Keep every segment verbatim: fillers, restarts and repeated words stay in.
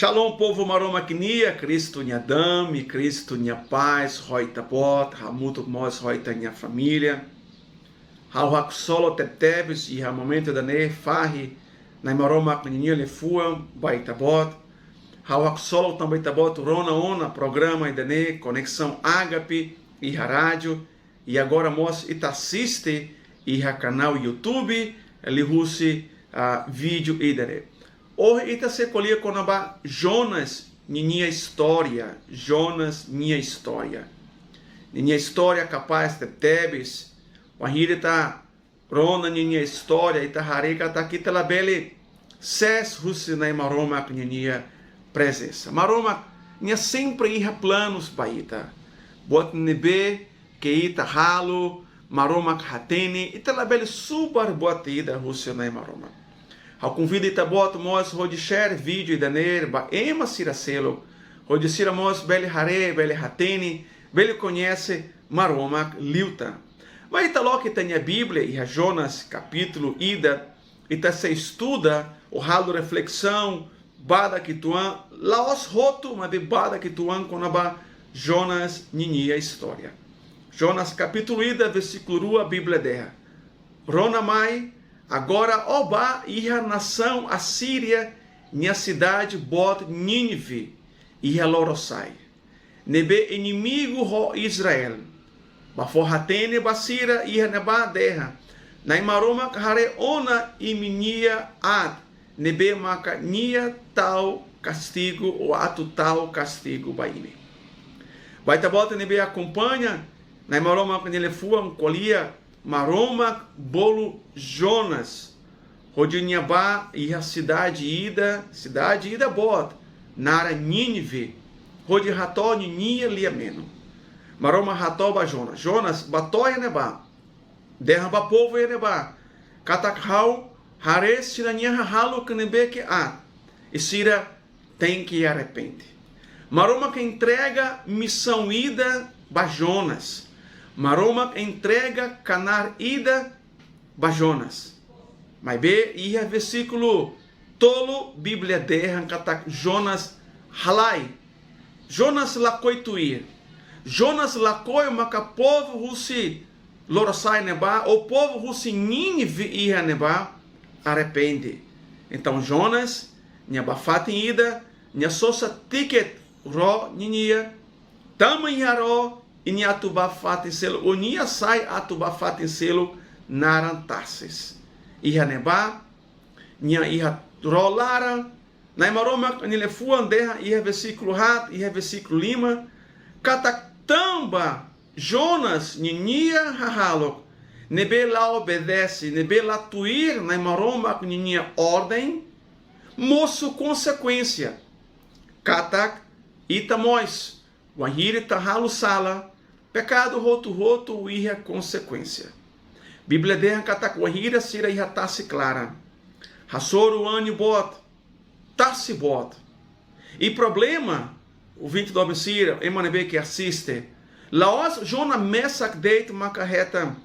Shalom, povu Maromak nian, Kristu nia dame, Kristu nia pás ho ita-boot, hamutuk mós ho ita-nia família. Ha'u haksolok tebetebes iha momentu ida-ne'e fahe Na'i Maromak ninia liafuan ba ita-boot. Ha'u haksolok tanba ita-boot rona ona programa ida-ne'e, Koneksaun Agape, iha rádiu, i agora mós ita asiste iha kanál YouTube, liuhusi, ah, vídeo ida-ne'e. Ohin ita sei ko'alia kona-ba Jonas ninia istória, Jonas nia istória. Ninia istória kapás tebetebes, wainhira ita rona ninia istória, ita haree katak ita labele sees husi Na'i Maromak ninia prezensa. Maromak, nia sempre iha planus ba ita. Buat ne'ebé ke ita halo, Maromak hatene, ita labele subar buat ida husi Na'i Maromak. Ha'u konvida ita-boot mós hodi share vídeo ida-ne'e ba ema sira seluk, hodi sira mós bele haree, bele hatene, bele koñese Maromak liután. Mai ita loke ita-nia Bíblia iha Jonas kapítulu ida, ita sei estuda ou halo reflesaun badak uitoan, la'ós hotu, maibé badak uitoan kona-ba Jonas ninia istória. Jonas kapítulu ida, versíkulu rua, Bíblia dehan: Rona mai agora, ó, bá iha nasaun Asíria nia sidade boot Nínive, iha lorosa'e, ne'ebé inimigu ho Israel. Bá fó-hatene ba sira iha ne'ebá dehan: Na'i Maromak haree ona imi-nia aat, ne'ebé maka nia tau kastigu, ou atu tau kastigu ba imi. Ba ita-boot ne'ebé akompaña Na'i Maromak nia liafuan, ko'alia Maromak bolu Jonas hodi nia bá iha sidade ida, sidade ida boot, naran Nínive, hodi hato'o ninia lia-menon. Maromak hato'o ba Jonas: Jonas, bá to'o iha ne'ebá, dehan ba povu iha ne'ebá katak ha'u haree sira-nia hahalok ne'ebé ke aat, i sira tenke arrepende. Maromak entrega misaun ida ba Jonas. Maromak entrega knaar ida ba Jonas. Maibé iha versíkulu tolu, Bíblia dehan katak Jonas halai. Jonas lakohi tuir. Jonas lakohi maka povu husi lorosa'e ne'ebá, ou povu husi Nínive iha ne'ebá, arrepende. Entaun Jonas, nia bá fatin ida, nia sosa tiket ró ninian, tama iha ró, i nia atu bá fatin seluk, ou nia sai atu bá fatin seluk naran Tarsis. Iha ne'ebá, nia iha ró laran, Na'i Maromak nia liafuan dehan iha versíkulu haat, iha versíkulu lima, katak tanba Jonas ninia hahalok ne'ebé la obedese, ne'ebé la tuir Na'i Maromak ninia orden, mosu konsekuénsia. Katak ita mós, wainhira ita halo sala, pekadu hotu-hotu iha konsekuénsia. Bíblia dehan katak wainhira sira iha tasi klaran, hasoru anin boot, tasi boot. I problema, ouvinte doben sira, ema ne'ebé ke asiste, la'ós Jonas mesak de'it maka hetan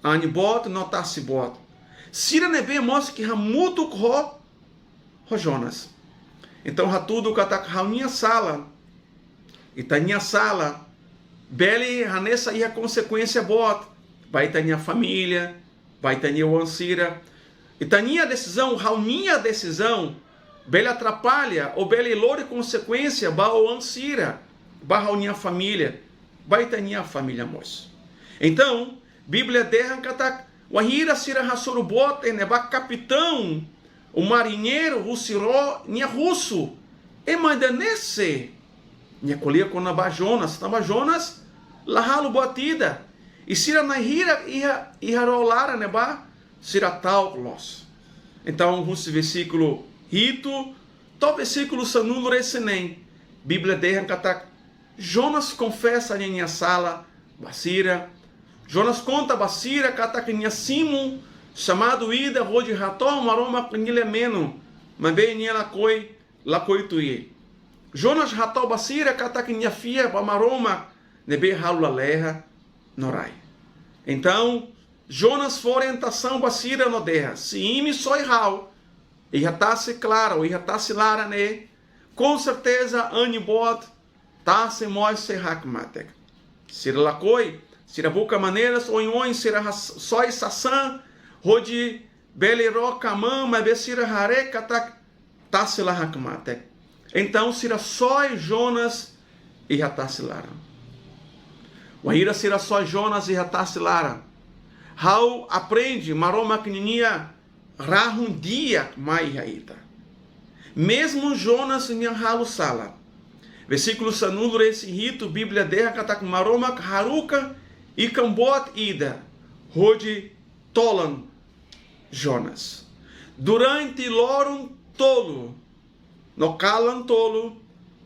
anin boot no tasi boot. Sira ne'ebé mós ke hamutuk ho, ho Jonas. Entaun hatudu katak ha'u-nia sala, ita-nia sala, bele hanesan iha konsekuénsia boot ba ita-nia família, ba ita-nia oan sira. Ita-nia desizaun, ha'u-nia desizaun, bele atrapalla, ou bele lori konsekuénsia ba oan sira, ba ha'u-nia família, ba ita-nia família mós. Entaun, Bíblia dehan katak, wainhira sira hasoru boot iha ne'ebá, kapitaun, ou mariñeiru husi ró, nia husu: Ema ida-ne'e sé? Nia ko'alia kona-ba Jonas, tanba Jonas la halo buat ida. I sira na'in hira iha, iha ró laran ne'ebá, sira ta'uk loos. Entaun, husi versíkulu hitu to'o versíkulu sanulu-resin-neen, Bíblia dehan katak Jonas konfesa ninia sala ba sira. Jonas konta ba sira katak nia simu xamadu ida hodi hato'o Maromak nia lia-menon, maibé nia lakohi, lakohi tuir. Jonas hato'o ba sira katak nia fiar ba Maromak ne'ebé halo lalehan no rai. Entaun, Jonas fó orientasaun ba sira no dehan: Se imi soe ha'u iha tasi klaran, iha tasi laran ne'e, com certeza, anin boot, tasi mós sei hakmatek. Sira lakohi, sira buka maneiras oioin, sira has-, soe sasán hodi bele roka man, maibé sira haree katak tasi la hakmatek. Entaun sira soe Jonas iha tasi laran. Wainhira sira soe Jonas iha tasi laran, ha'u aprende Maromak ninia rahun di'ak mai iha ita. Mezmu Jonas nia halo sala. Versíkulu sanulu-resin-hitu, Bíblia dehan katak Maromak haruka ikan boot ida hodi tolan Jonas. Durante loron tolu no kalan tolu,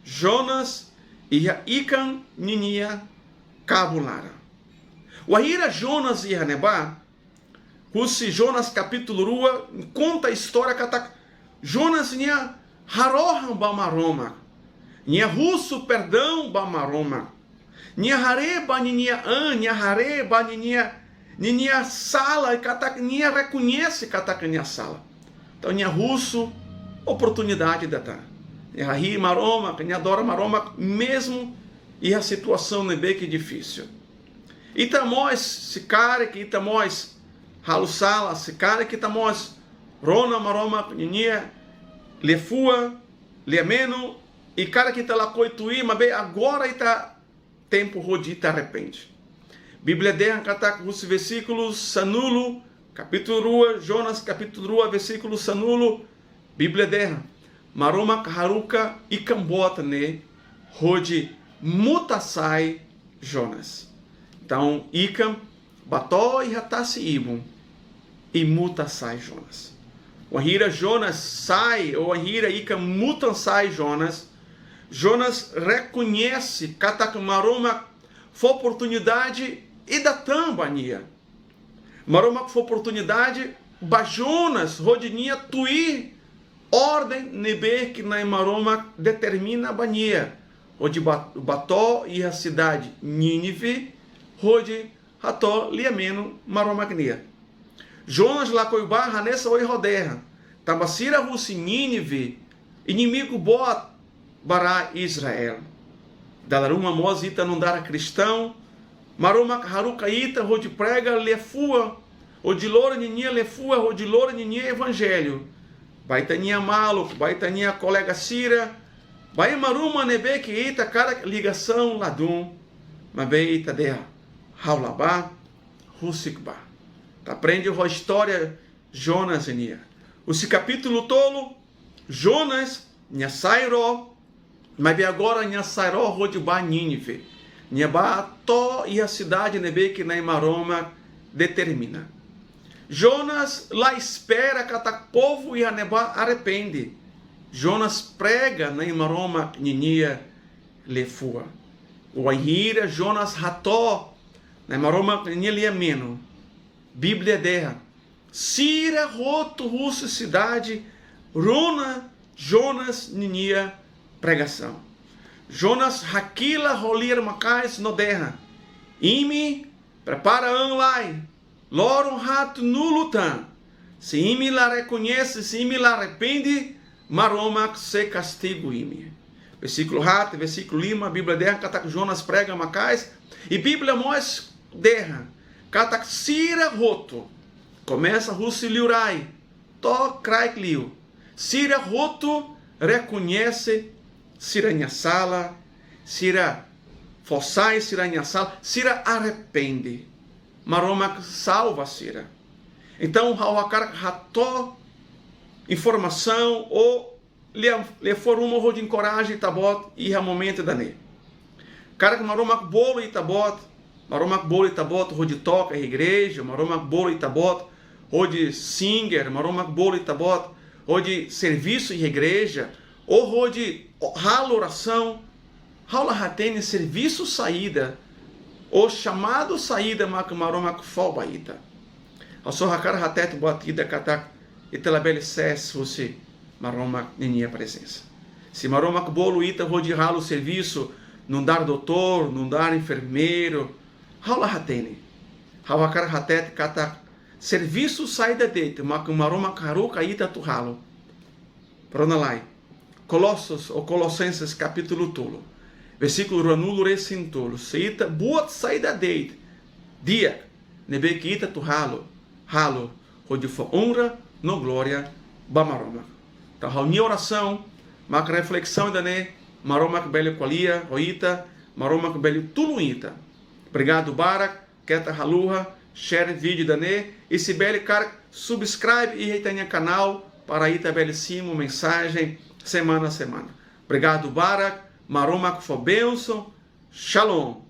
Jonas iha ikan ninia kabun laran. Wainhira Jonas iha ne'ebá, husi Jonas kapítulu rua, konta istória katak Jonas nia harohan ba Maromak. Nia husu perdaun ba Maromak. Nia haree ba ninia an, nia haree ba ninia, ninia sala, i katak nia rekoñese katak nia sala. Entaun nia husu oportunidade ida tan. Nia hahi'i Maromak, nia adora Maromak, mezmu iha situasaun ne'ebé ke difisil. Ita mós, se karik ita mós halo sala, se karik ita mós rona Maromak ninia liafuan, lia-menon, i karik ita lakohi tuir, maibé agora ita tempu hodi ita arrepende. Bíblia dehan katak husi versíkulu sanulu, kapítulu rua, Jonas kapítulu rua, versíkulu sanulu, Bíblia dehan, Maromak haruka ikan boot ne'e hodi muta sai Jonas. Entaun, ikan bá to'o iha tasi-ibun i muta sai Jonas. Wainhira Jonas sai, ou wainhira ikan muta sai Jonas, Jonas rekoñese katak Maromak fó oportunidade ida tan ba nia. Maromak fó oportunidade ba Jonas hodi nia tuir orden ne'ebé ke Na'i Maromak determina ba nia, hodi bá, bá to'o iha sidade Nínive, hodi hato'o lia-menon Maromak nian. Jonas lakohi bá hanesan ohin ha'u dehan, tanba sira husi Nínive, inimigu boot ba rai Israel. Dala ruma mós ita nu'udar kristaun, Maromak haruka ita hodi prega liafuan, hodi lori ninia liafuan, hodi lori ninia evanjellu ba ita-nia maluk, ba ita-nia kolega sira, ba ema ruma ne'ebé ke ita karik ligasaun ladún, maibé ita dehan, ha'u la bá, husik bá. Ita aprende ho istória Jonas nian. Husi kapítulu tolu, Jonas, nia sai ró, maibé agora nia sai ró hodi bá Nínive. Nia bá to'o iha sidade ne'ebé ke Na'i Maromak determina. Jonas la espera katak povu iha ne'ebá arrepende. Jonas prega Na'i Maromak ninia liafuan. Wainhira Jonas hato'o Na'i Maromak ninia lia-menon, Bíblia dehan, sira hotu husi sidade rona Jonas ninia pregasaun. Jonas hakilar ho lian maka'as no dehan, imi prepara an lai, loron haatnulu tan. Se imi la rekoñese, se imi la arrepende, Maromak sei kastigu imi. Versíkulu haat, versíkulu lima, Bíblia dehan katak Jonas prega maka'as, i Bíblia mós dehan katak sira hotu, komesa husi liurai to'o kraik liu, sira hotu rekoñese sira-nia sala, sira fó sai sira-nia sala, sira arrepende. Maromak salva sira. Entaun, ha'u hakarak hato'o informasaun ou lia, lia fó ruma hodi enkoraja ita-boot iha momentu ida-ne'e. Karik Maromak bolu ita-boot, Maromak bolu ita-boot hodi toka iha igreja, Maromak bolu ita-boot hodi singer, Maromak bolu ita-boot hodi servisu iha igreja, ou hodi halo orasaun, ha'u la hatene servisu saida, ou xamadu saida mak Maromak fó ba ita. Ha'u só hakarak hatete buat ida katak ita labele sees husi Maromak ninia prezensa. Se Maromak bolu ita hodi halo servisu, nu'udar doutór, nu'udar enfermeiru, ha'u la hatene. Ha'u hakarak hatete katak servisu saida de'it mak Maromak haruka ita atu halo. Rona lai. Colossos ou Colossenses kapítulu tolu, versíkulu ruanulu-resin-tolu. Se ita buat saida de'it di'ak ne'ebé ke ita atu halo, halo hodi fó onra no glória ba Maromak. Entaun ha'u-nia orasaun maka reflesaun ida-ne'e Maromak bele ko'alia ho ita, Maromak bele tulun ita. Obrigadu barak, keta haluha share vídeo ida-ne'e, i se bele karik subscribe iha ita-nia kanál para ita bele simu mensajen semana-semana. Obrigadu barak, Maromak fó bensaun. Shalom.